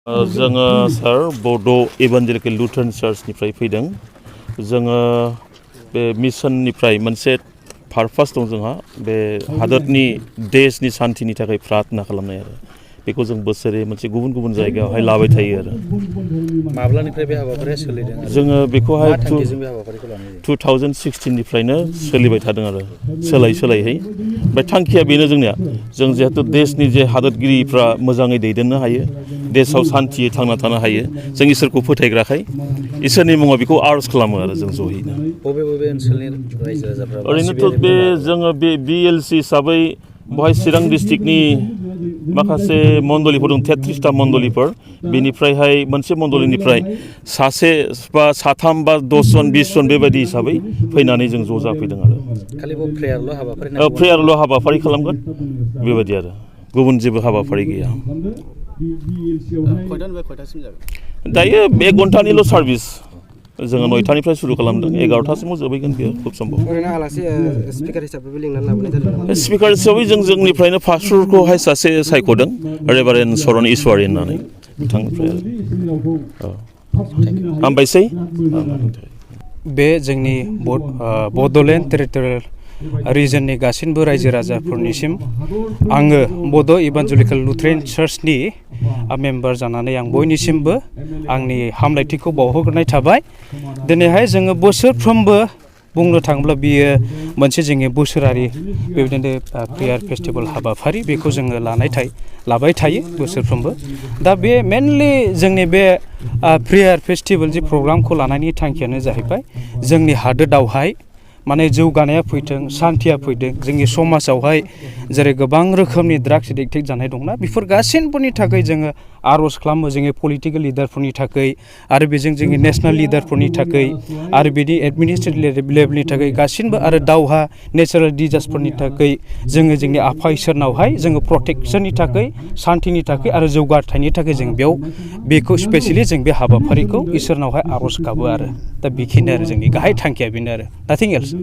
जोङो सार बड' एभान्जेलिकेल लुथारन चार्चनिफ्राय फैदों। जोङो बे मिशननिफ्राय मोनसे पारपास दं जोंहा, बे हादोरनि देशनि सान्थिनि थाखाय प्रार्थना खालामनाय आरो बेखौ जों बोसोरे मोनसे गुबुन गुबुन जायगायावहाय लाबाय थायो आरो। माब्लानिफ्राय बे हाबाफारिया सोलिदों? जोङो बेखौहाय 2016निफ्रायनो सोलिबाय थादों आरो सोलायहै। ओमफ्राय थांखिया बेनो जोंनिया, जों जिहेतु देशनि जे हादोरगिरिफ्रा मोजाङै दैदेननो हायो, देशआव सान्थियै थांना थानो हायो, जों इसोरखौ फोथायग्राखाय इसोरनि मुङाव बेखौ आर'ज खालामो आरो जों ज'यैनो। बबे ओनसोलनि रायजो राजाफ्रा? ओरैनोथ' बे जोङो बे BLC हिसाबै बहाय चिरां डिस्ट्रिक्टनि माखासे मण्डलिफोर दं, 33टा मण्डलिफोर। बेनिफ्रायहाय मोनसे मण्डलिनिफ्राय सासे बा साथाम बा 10 जन 20 जन बेबायदि हिसाबै फैनानै जों ज' जाफैदों आरो। खालि प्रेयारल' हाबाफारि? प्रेयारल' हाबाफारि खालामगोन बेबायदि आरो, गुबुन जेबो हाबाफारि गैया। खयथानिफ्राय खयथासिम जागोन? दायो 1 घन्टानिल' सार्भिस। जोङो 9टानिफ्राय सुरु खालामदों, 11टासिमाव जोबहैगोन बेयो खुब सम्भब। ओरैनो आलासि स्पिकार हिसाबै लिंनानै लाबोनाय जादों? स्पिकार हिसाबै जों जोंनिफ्रायनो पास्टरखौहाय सासे सायख'दों, रेभारेन्ड सरन इसवारि होननानै बिथांनिफ्राय आरो। हामबायसै। बे जोंनि बड'लेण्ड टेरिटरियेल रिजननि गासिबो रायजो राजाफोरनिसिम आङो बड' इभान्जेलिकेल लुथेरान चार्चनि मेम्बार जानानै आं बयनिसिमबो आंनि हामलायथिखौ बावहरग्रोनाय थाबाय। दिनैहाय जोङो बोसोरफ्रोमबो बुंनो थाङोब्ला बियो मोनसे जोंनि बोसोरारि बेबायदिनो प्रेयार फेस्टिभेल हाबाफारि, बेखौ जोङो लाबाय थायो बोसोरफ्रोमबो। दा बे मेनलि जोंनि बे प्रेयार फेस्टिभेल जि प्रग्रामखौ लानायनि थांखियानो जाहैबाय जोंनि हादोरावहाय माने जौगानाया फैथों, सान्थिया फैथों। जोंनि समाजावहाय जेरै गोबां रोखोमनि ड्राग्स एडिक्टेड जानाय दंना, बेफोर गासैबोनि थाखाय जोङो आर'ज खालामो, जोंनि पलिटिकेल लिडारफोरनि थाखाय आरो बेजों जोंनि नेसनेल लिडारफोरनि थाखाय आरो बिदि एडमिनिस्ट्रेटिभ लेभेलनि थाखाय गासिबो, आरो दावहा नेचारेल डिजास्टारफोरनि थाखाय जोङो जोंनि आफा इसोरनावहाय जोङो प्रटेक्शननि थाखाय, सान्थिनि थाखाय आरो जौगाथायनि थाखाय जों बेखौ स्पेसियेलि जों बे हाबाफारिखौ इसोरनावहाय आर'ज गाबो आरो। दा बेखिनि आरो जोंनि गाहाय थांखिया बेनो आरो, नाथिं एल्स।